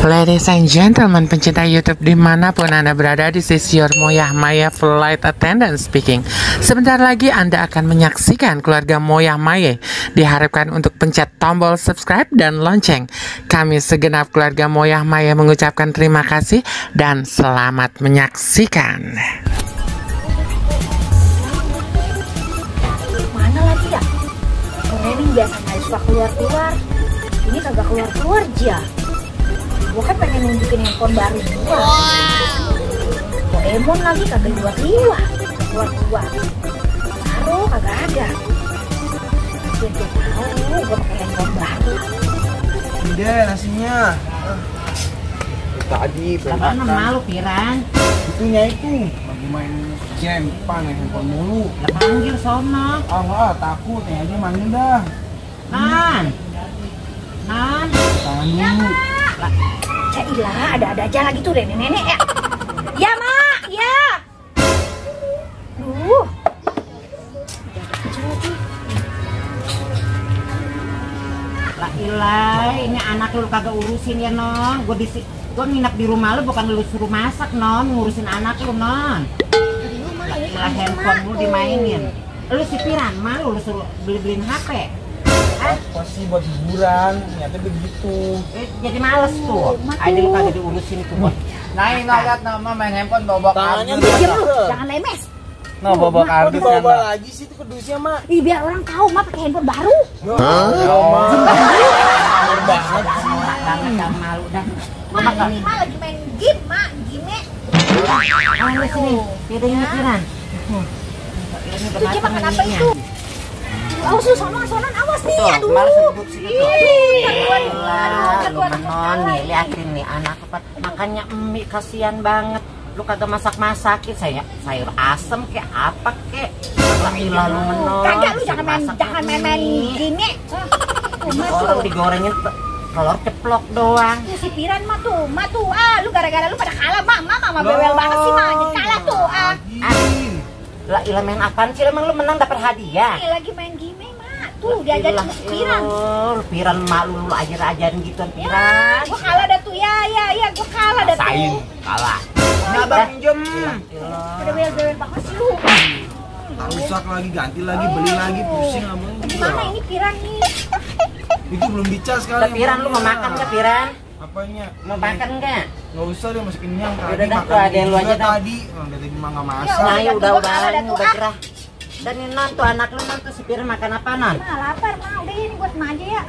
Ladies and gentlemen, pencinta YouTube dimanapun Anda berada, this is your Moyah Maya Flight Attendant speaking. Sebentar lagi Anda akan menyaksikan keluarga Moyah Maya. Diharapkan untuk pencet tombol subscribe dan lonceng. Kami segenap keluarga Moyah Maya mengucapkan terima kasih dan selamat menyaksikan. Mana lagi ya? Ini biasanya suka keluar-keluar. Ini kagak keluar-keluar aja. Gua kan pengen nunjukin handphone baru gua. Doraemon lagi kagak keluar-keluar. Baru kagak ada. Biar dia tahu gua pakai handphone baru. Udah nasinya. Tadi Mana malu Piran? itunya itu lagi main game main handphone mulu. Ya panggil sono. Ah enggak, takut ya aja manggil dah. Nan. Tangan dulu. Cailah, ada aja lagi tuh nenek-nenek ya. Ya, Mak, ya. Duh. Lah ilai, ini anak lu kagak urusin ya non. Gua nginep di rumah lu bukan lu suruh masak non, ngurusin anak lu non. Lah handphone lu dimainin. Lu si Piran malu lu suruh beliin HP. Apa sih buat hiburan? Ternyata begitu. Jadi males tuh. Aja lu kagak diurusin itu buat. Nah, lihat nama main handphone bawa Tangannya jangan lemes. Nah, bawa kardus kan. Bawa lagi sih itu kedusnya, Mak. Ih, biar orang tahu Mak pakai handphone baru. Ya, Mak. Banget sih. Banget malu dah. Mak, ini Mak lagi main game, Mak. Game. Ayo sini, piringnya Piran. Itu cuma kenapa itu? Awas lu, sonon, awas nih. Tuh, Aduh. malas duduk sini tuh. Lu Aduh, menon nih, liatin nih anak apa. Makanya Emi kasihan banget. Lu kagak masak-masakin sayur asem kayak apa kek. Gila lu menon. Kagak lu jangan main gini. Orang digorengin telur ceplok doang. Tuh si Piran mah tuh. Lu gara-gara lu pada kalah, Mama bawel banget sih, Mak. Jadi kalah tuh, Lah ilah main apaan sih? Emang lu menang dapat hadiah? Ini lagi main game, Mak. Tuh diajarin sama si Piran. Piran mak lu ajarin gituan Piran. Gua kalah dah tuh. Ya, gua kalah dah tuh. Kalah. Nah, Bang pinjem. Pada bawel banget sih lu. Rusak lagi, ganti lagi, beli lagi, pusing abang. Gimana ini Piran nih? Itu belum dicas kali. Piran lu mau makan ke Piran? Apanya? Mau makan enggak? Nggak usah, dia masih kenyang tadi. Udah dah, makan tuh ada lu juga aja dah. tadi. Dari mah nggak masak. Nah, udah, udah gua kalah dah tuh, gerah. Dan ini non tuh anak lu non tuh si Piran makan apa non? Nah, lapar, Mak. Udah ini buat Mak aja ya.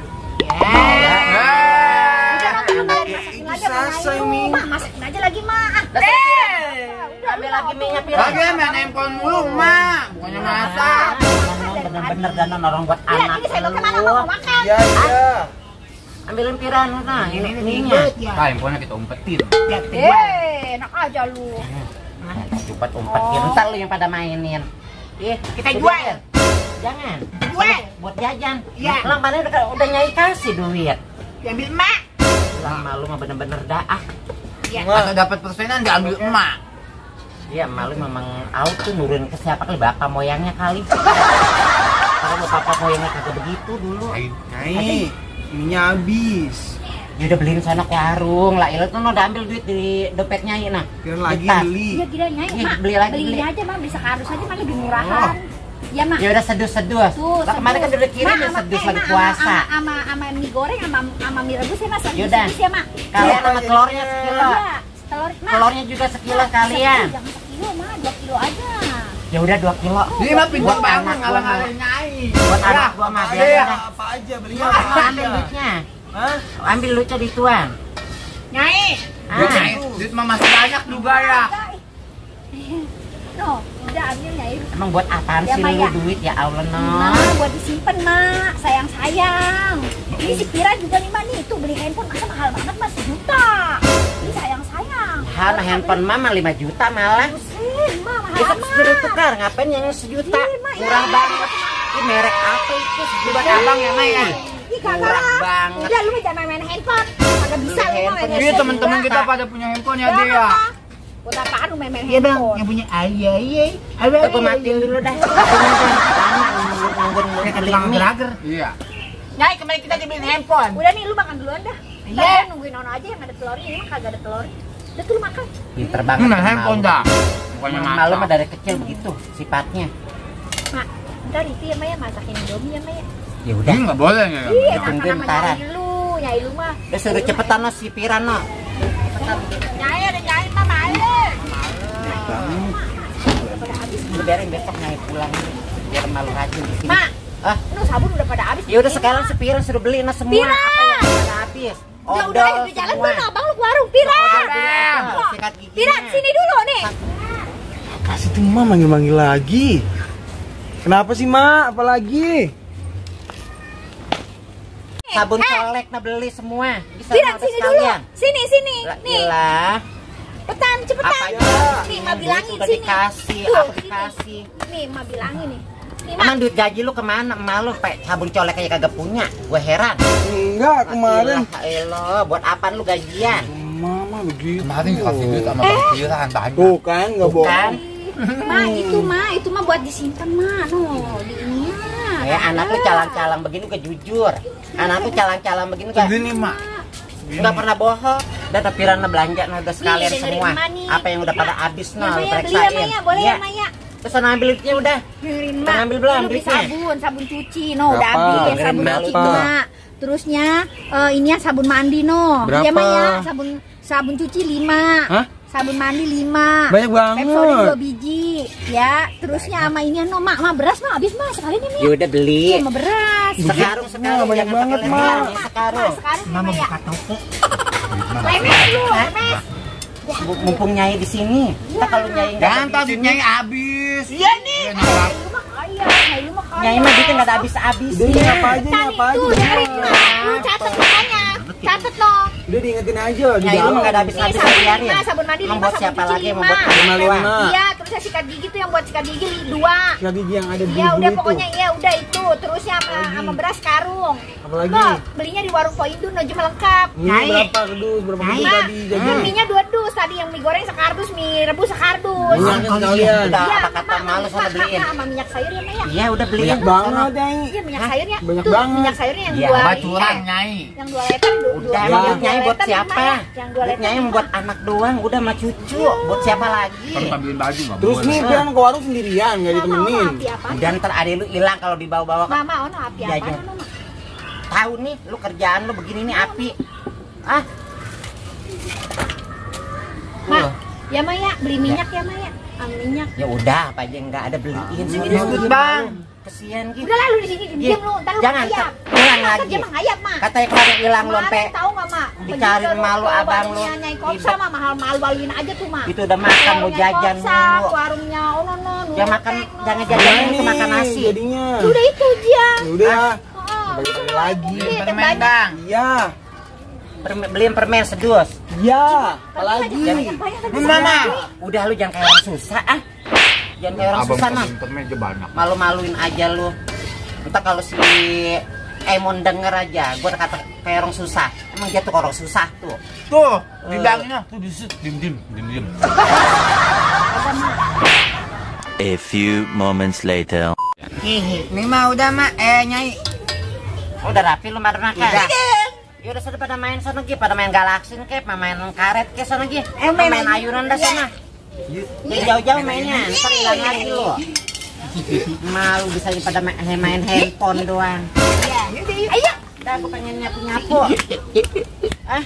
Udah nanti lu masakin aja selesai, Mak. Mi. Mak, masakin aja lagi, Mak. Ambil lagi minyak Piran. Lagi main handphone mulu, Mak. Bukannya masak. Bener-bener dan orang buat Iya, anak ini saya kemana mau makan? Iya. Ambilin Piran, nah ini minyak. Handphonenya kita umpetin. Enak aja lu. Cepat umpetin, ntar lu yang pada mainin. Kita jual. Jangan. Jual. Buat jajan. Iya. Lang mana udah nyai kasih duit. Diambil Mak. Lang malu mah bener-bener dah. Masa dapat persenan diambil emak. Iya, malu memang out tuh nurunin ke siapa kali bapak moyangnya kali. Kalau bapak moyangnya kagak begitu dulu. Nyai, ininya habis. Dia udah beliin sana ke warung lah. Ilah tuh udah ambil duit di dompet nyai nah. Piran lagi Bentar. beli. Iya gila Nyai, Ih, Mak. beli lagi, Beli beli. aja, Mak. Beli sekardus aja, Mak. Lebih murahan. Ya, Mak. Ya udah seduh-seduh. Tuh, Lah kemarin kan udah kirim ya seduh lagi puasa. Sama mie goreng sama mie rebus ya, Mas. Yaudah. Sedus ya, Mak. Kalian sama telurnya sekilo. Iya, Mak. Telurnya juga sekilo kalian. Jangan sekilo, Mak. 2 kilo aja. Ya udah 2 kilo. Ini mah pintar Buat banget anak gua ngalang-ngalangin Nyai. Buat anak gua mah Ada biar ya, dah. apa aja belinya Ambil apa aja. duitnya. Hah? Ambil duitnya di tuan. Nyai. Nyai, duit mah masih banyak juga ya. No, udah ambil Nyai. Emang buat apaan Ya, sih Mak, lu ya. duit ya Allah no? Nah, buat disimpan, Mak. Sayang. Ini si Piran juga nih, Mak. Nih, tuh beli handphone masa mahal banget, Mas. 1 juta. Ini sayang. Hana handphone mama 5 juta malah. Mak, mahal Kita amat. sudah tukar, ngapain yang 1 juta? Ih, Mak, Murah ya. banget. Ini merek apa itu? Buat abang ya, Mak, ya? Ih, kagak Murah lah. banget. Udah, lu jangan main handphone. Kagak bisa lu mah main Iya, handphone teman-teman juga. kita pada punya handphone ya, Ya, dia ya. Mak. Buat apaan lu main Iya, Bang, handphone? yang punya ayah. Aku matiin dulu dah. Nganggur Kayak keling mie. Iya. Nyai, kemarin kita dibeliin handphone. Udah nih, lu makan duluan dah. Iya. Nungguin Nono aja yang ada telur ini mah kagak ada telur. Udah tuh lu makan. Pinter banget. Nah, handphone dah. Bukannya Malu mah masak. dari kecil begitu sifatnya. Mak, ntar itu ya Maya masakin Indomie ya Maya. Ya udah. Nggak boleh ya. Iya, tungguin sama ntaran. Nyai lu mah. Udah suruh cepetan no si Piran no. Nyai ada nyai mah balik. Udah biarin besok Nyai pulang biar malu rajin di sini. Mak, Ah, lu sabun udah pada habis. ya udah sekarang si Piran suruh beli no semua. Piran! Apa yang udah habis? Udah jalan dulu abang lu ke warung. Piran. Sikat giginya. Piran sini dulu nih. Apa sih tuh Ma manggil-manggil lagi? Kenapa sih Ma? Apalagi? Sabun colek nah beli semua. Bisa Piran udah sini dulu. sekalian. Sini. Nih. Lah, Cepetan. apanya? Nih, Ma bilangin Udah sini. dikasih, Tuh, aku sini. dikasih. Nih, Ma bilangin nih. Nih, Ma. Emang duit gaji lu kemana? Emak lu pe sabun colek aja kagak punya. Gue heran. Enggak, kemarin. Elo, buat apaan lu gajian? Mama begitu. Kemarin dikasih duit sama Bang Piran banyak. Tuh kan, nggak Bukan. bohong. itu mah buat disimpan mah, di ininya. Ya anak lu calang-calang begini ke jujur. Anak lu calang-calang begini ke Segini mak. nggak pernah bohong. Dan Piran belanja nah udah sekalian Nih, dengerin semua. Emak nih. Apa yang udah pada habis Ya, nah lu Maya beli ya periksain. Maya, boleh ya Iya. Maya. Terus sana ambil duitnya udah. Dengerin Udah Mak. ngambil belum Lu beli duitnya? sabun cuci, no, udah Berapa? habis Dengerin sabun Mak cuci lu. Mak. Terusnya ininya sabun mandi no. Berapa? Iya Maya, sabun cuci 5. Hah? Sabun mandi 5. Banyak banget. Pepsodent 2 biji. Ya, terusnya sama ini no, Mak, beras Mak habis Mak sekalian ya Maya. Ya udah beli. Sama beras. Sekarung banyak jangan banget, pakai Mak. lemari, sekarung. Sekarang Mama Maya. buka toko. Lemes lu, lemes. Mumpung Nyai di sini. Kita kalau Nyai nggak Kan ada di tadi sini, Nyai habis. Iya nih. Lu mah kaya, lu mah kaya. Nyai mah duitnya nggak ada habis-habisnya. Udah ini apa aja, ini Tadi apa aja. tuh dengerin Mak, lu catet makanya. Catet no. Udah diingetin aja di Nyai lu mah dalam. nggak ada Nih, habis-habis sabun biarin. 5, sabun mandi 5, Membuat sabun siapa cuci lagi yang 5. membuat Lima, lima. Iya, terusnya sikat gigi tuh yang buat sikat gigi 2. Sikat gigi yang ada di Iya, udah itu. pokoknya iya udah itu. Terusnya sama beras karung. Apalagi? Kok belinya di warung Poindun aja lengkap. Ini berapa kedus? Berapa kedus Mak, tadi jajan? minyak 2 dus tadi yang mie goreng sekardus, mie rebus sekardus. Minyaknya sekalian. Udah Iya, apa kata malu sana beliin. sama minyak sayur ya Maya. Iya udah beliin. Banyak banget, Nyai. Iya minyak sayurnya. Banyak Tuh, banget. minyak sayurnya yang Iya, 2 Apa curang Nyai? Yang 2 liter, Udah yang emang dua duit Nyai buat liter siapa? lima. Yang 2 Duit liter. Nyai buat anak doang, udah sama cucu. Buat siapa lagi? Kalau ngambilin baju nggak Terus boleh. nih Piran ke warung sendirian, nggak ditemenin. Api apa? Dan ntar adek lu hilang kalau dibawa-bawa ke Mama, ono api Iya, apa? iya. tahu nih, lu kerjaan lu begini nih api. Ah, Mak, ya Maya, beli minyak ya Maya. Minyak. ya udah apa aja nggak ada beliin. Sini, Sono sini, gitu, Bang. Kesian gitu. Udah lah lu di sini diam lu, entar lu Jangan, ngayap. ulang Masa lagi. dia mah ngayap, Mak. Katanya kemarin hilang lu sampai tahu enggak, Mak? dicari Pergi ke malu ke abang lu. warungnya Nyai Kopsa mah mahal-maluin aja tuh, Mak. itu udah makan mau Warungnya jajan Kopsa, mulu. warungnya no. Ya makan, jangan Gimana jajan itu nih makan nasi. jadinya? Udah itu dia. Ya udah. Oh, Balik lagi. Permen Bang. Iya. Beliin permen sedus. Iya. Apalagi? Mama, udah lu jangan kayak orang susah ah. Jangan kayak orang Abang susah mah. pesan permen aja banyak. Malu-maluin aja lu. Entah kalau si Emon denger aja, gua kata kayak orang susah. Emang dia tuh orang susah tuh. Tuh, bilangnya tuh di situ dim. A few moments later. Ini mah udah mah Nyai. Udah rapi lu makan. Udah. Ya udah sudah pada main sana Gi, pada main galaksin kek, main karet ke sana Gi. Main ayunan dah sana. Ya jauh-jauh mainnya, ntar hilang lagi lu. Malu bisa pada main handphone doang. Ayo. Udah aku pengen nyapu-nyapu. Ah.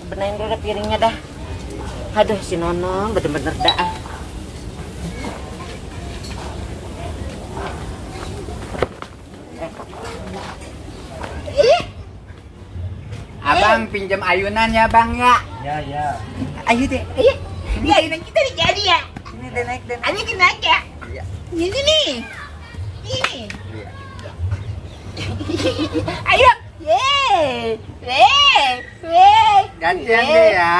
Benahin dulu dah piringnya dah. Aduh si Nonong bener-bener dah. Abang pinjam ayunan ya Bang ya. Ya. Ayo deh. Ayo. Ini ayunan kita nih jadi ya. Ini deh naik deh. Ayo kita naik ya. Ini nih. Ini. Ayo. Yeay. Gantian deh ya.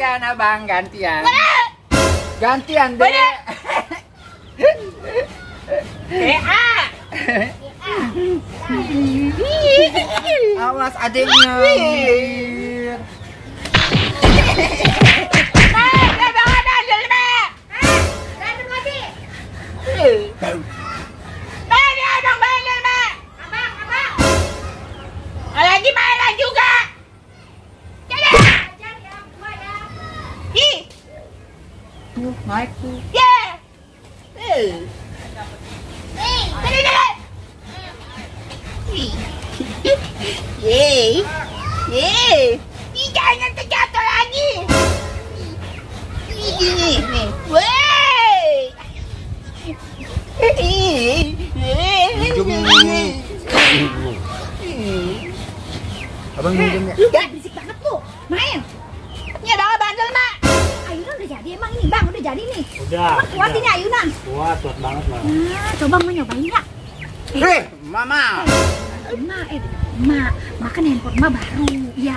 Gantian abang, gantian. Gantian deh. Awas adiknya. Lagi mainan juga. Naik tuh. Jangan terjatuh lagi. Abang minjem ya. Lu gak berisik banget lu. Main. Ini ada apa bandel, Mak? Ayunan udah jadi emang ini bang, udah jadi nih. Udah. Emang kuat ini ayunan. Kuat banget mah. Nah, coba mau nyobain ya. Mama. Mak kan handphone Mak baru, ya.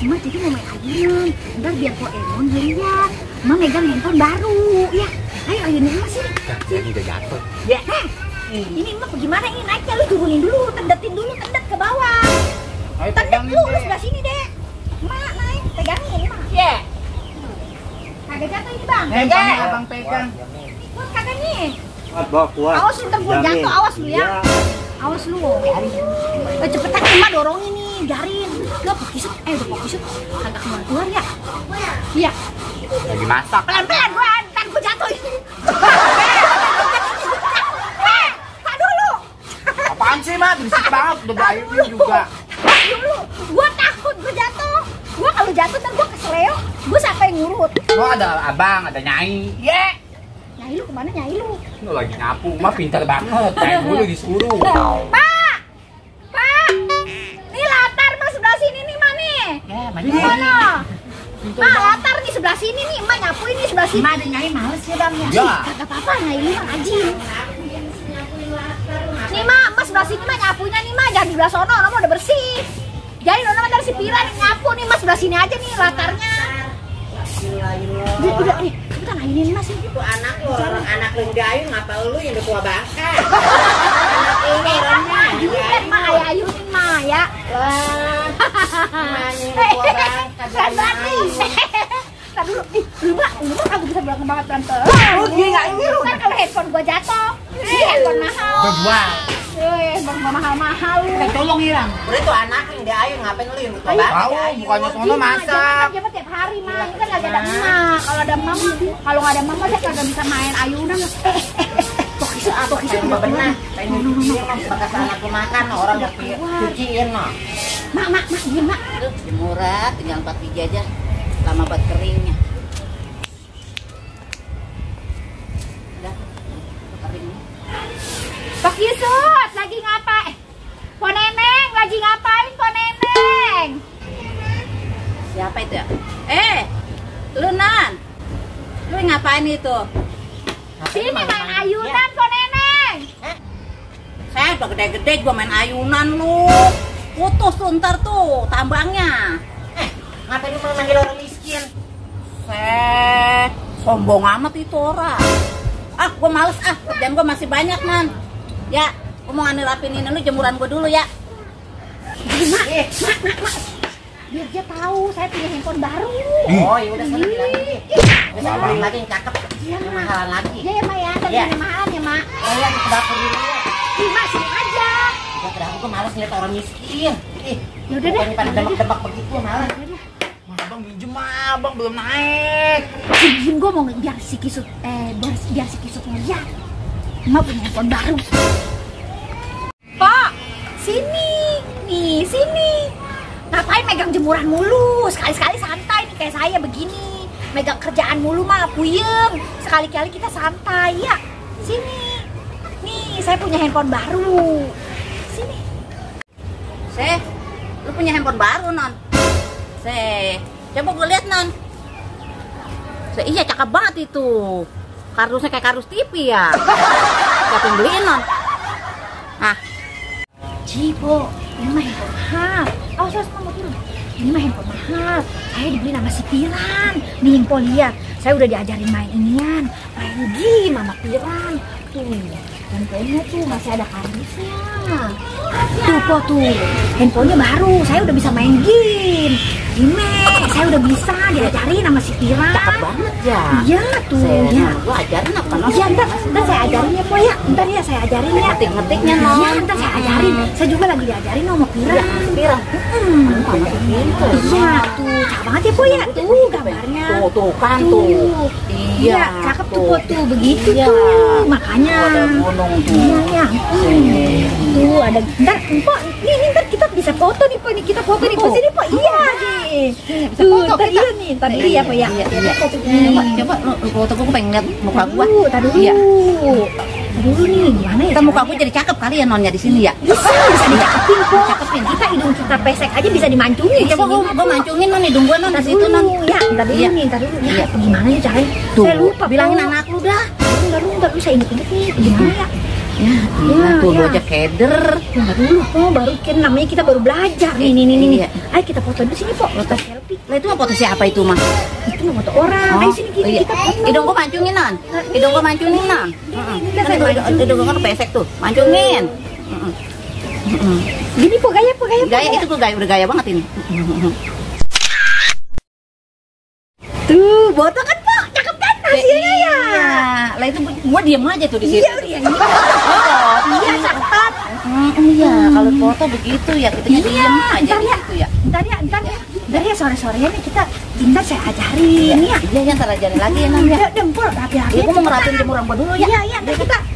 Mak jadi mau main ayunan. Ntar biar kok Emon lihat. Mak megang handphone baru, ya. Ayo ayunan Mak sini. Jadi udah jatuh. Ya. Ini Mak gimana ini naiknya? Lu turunin dulu, tendetin dulu, tendet ke bawah. Ayo Tendet pegangin lu deh. sebelah sini deh. Mak naik, pegangin Mak. Kagak jatuh ini bang. Pegang, abang pegang. Kuat kagak nih? Kuat. Awas lu ntar gua jatuh, awas lu ya. Awas lu. Cepetan Emak dorongin nih, garin. Lu pokisut, udah pokisut. Kagak keluar ya. Iya. Lagi masak. Pelan-pelan gua, ntar gua jatuh ini. Tak dulu. Apaan sih, Mak? Berisik banget. Udah ayunin juga. Tak dulu. Gua takut gua jatuh. Gua kalau jatuh ntar gua keseleo, gua sampai ngurut. Oh, ada abang, ada Nyai. Nyai lu kemana Nyai lu? Lu lagi nyapu, Mak pintar banget. Kayak dulu disuruh. Pak! Pak! Nih latar Mak sebelah sini nih Mak nih. Gimana? Mak latar nih sebelah sini nih, Mak nyapuin nih sebelah sini. Mak ada Nyai males ya bang ya. Ya. Kagak apa-apa, Nyai lu mah rajin. Nih Mak sebelah sini Mak nyapunya nih Mak, jangan di sebelah sono, Nono udah bersih. Jadi Nono dari si Pira nih nyapu nih Mak sebelah sini aja nih latarnya. Udah nih, cepetan ayunin Mas ini. Itu anak lu, orang anak lu diayun, ngapa lu yang udah tua bangka? Anak ini orangnya. Ayunin Mak, ayunin Mak ya. Keren banget nih. Tar dulu, lu Mak aku bisa bilang banget tante. Kan kalau handphone gua jatuh, ini handphone mahal. Berdua. Bang mahal-mahal lu. Tolong hilang. Udah tuh anak yang diayun, ngapain lu yang tua bangka? Tahu, bukannya sono masak. Dia tiap hari Mak, ini kan lagi ada emak. Kalau ada mama, kalau nggak ada mama saya kagak bisa main ayunan. Pokoknya udah benar. Ini mah bekas anak lu makan, orang mau cuciin mah. Mak, iya Mak. Murah, tinggal 4 biji aja. Lama buat keringnya. Udah, keringnya. Pak Yusuf, lagi ngapain? Po Neneng, lagi ngapain Po Neneng? Siapa itu ya? Lu Nan. Lu ngapain itu? Sini main ayunan Po Neneng. Saya udah gede-gede gua main ayunan lu. Putus tuh ntar tuh tambangnya. Ngapain lu manggil orang miskin? Sombong amat itu orang. Gua males kerjaan gua masih banyak Nan. Ya, gua mau rapinin lu jemuran gua dulu ya. Mak. Biar dia tahu saya punya handphone baru. Oh, ya udah sana bilang lagi. Bisa beli lagi yang cakep. Yang mahalan lagi. Iya ya Mak ya, tapi yang mahalan ya Mak. Oh ya, ke dapur dulu ya. Ih Mak, sini aja. Udah ke dapur, gua males lihat orang miskin. Ya udah deh. Pada debak-debak begitu malas. Abang minjem, abang belum naik. Izin gue mau biar si Kisut ngeliat. Mak punya handphone baru. Pak, sini. Nih, sini. Ngapain megang jemuran mulu? Sekali-sekali santai nih kayak saya begini. Megang kerjaan mulu mah puyeng. Sekali-kali kita santai ya. Sini. Nih, saya punya handphone baru. Sini. Lu punya handphone baru Non? Coba gue lihat Non. Iya cakep banget itu. Kardusnya kayak kardus TV ya. Siapa yang beliin Non? Cipo, ini mah handphone mahal. Awas mau turun. ini mah handphone mahal. Saya dibeli sama si Piran. Nih Po lihat, saya udah diajarin main inian, main game sama Piran. Tuh, handphonenya tuh masih ada kardusnya. Tuh Po tuh, handphonenya baru. Saya udah bisa main game. Ini saya udah bisa diajarin sama si Piran. Cakep banget ya. Iya tuh. Ya. Gua ajarin apa non? Iya, ntar saya ajarin ya Po ya. Ntar ya saya ajarin ya. Ngetik-ngetiknya non. Iya, ntar saya ajarin. Saya juga lagi diajarin sama Piran. Piran. Mama pinter. Iya tuh, cakep banget ya Po ya. Tuh gambarnya. Tuh kan tuh. Iya, cakep tuh Po tuh, begitu Iya. tuh. Makanya. Ada gunung tuh. Iya ya. Tuh ada. Ntar Po, ini ntar kita bisa foto nih Po. Nih kita foto nih Po sini Po. Iya nih. Tuh, ntar iya nih. Ntar dulu ya Po ya. Coba lu foto gua pengen lihat muka gua. Tadi dulu. Iya. Tadi dulu nih, gimana ya? Kita muka gua jadi cakep kali ya nonnya di sini ya. Bisa dicakepin Po. Kita hidung kita pesek aja bisa dimancungin. Coba gua mancungin non hidung gua non di situ non. Ya, ntar dulu nih, ntar dulu. Ya, gimana ya caranya? Tuh, Saya lupa. bilangin Po. anak lu dah. Ntar dulu saya inget-inget nih. Gimana ya? Iya, tuh lu aja keder. Ntar dulu Po, baru kan namanya kita baru belajar nih. Iya. Ayo kita foto di sini Po. Kita selfie. Lah itu mah foto siapa itu mah? Itu mah foto orang. Ayo sini iya. kita foto. Hidung gua mancungin non. Hidung gua mancungin non. Hidung gua kan pesek tuh. Mancungin. Gini Po, gaya Po, gaya Po. Gaya itu gua gaya udah gaya banget ini. Tuh, foto kan Po. Cakep kan hasilnya ya? Iya. Lah itu gua diem aja tuh di situ. Iya, iya, cakep. Iya, kalau foto begitu ya kita diem aja Ntar di ya, situ ya. ntar ya sore-sorenya nih kita ntar saya ajarin ya. Iya, ya ntar ajarin lagi ya non ya. Ya, dempul rapi-rapi. Ya gua mau ngerapin jemuran gua dulu ya. Iya,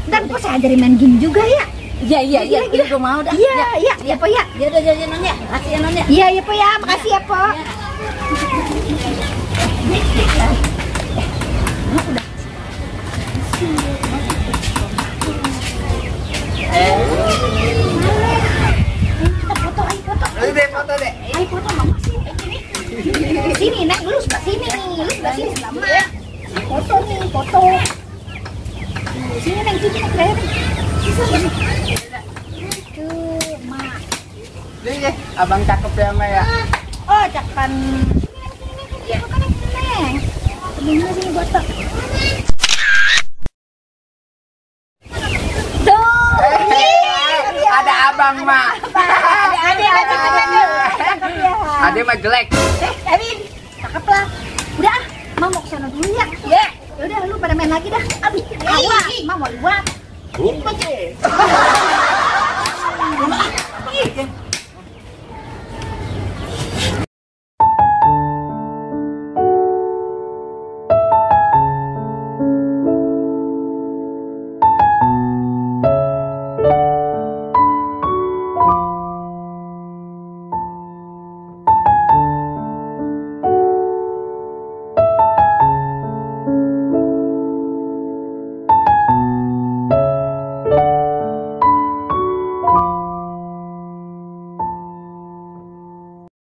ntar Po saya ajarin main game juga ya. Iya, gua mau dah. Iya, Po ya. Ya udah non ya. Makasih ya non ya. Iya, Po ya. Makasih ya, Po. Kita foto, ayo foto. Foto deh. Ayo foto mama sini. Sini, Nek, lu sebelah sini. Lu sebelah sini sebelah Mak. Foto nih, foto. Sini, Neng, sini, Neng. Gaya, Neng. Sini. Tuh, Mak. Ini abang cakep ya Ma ya. Oh, cakan. Iya, bukan Neng. Gimana sini foto? Tuh. Ada abang Ma. Ada. Ada mah jelek. Tapi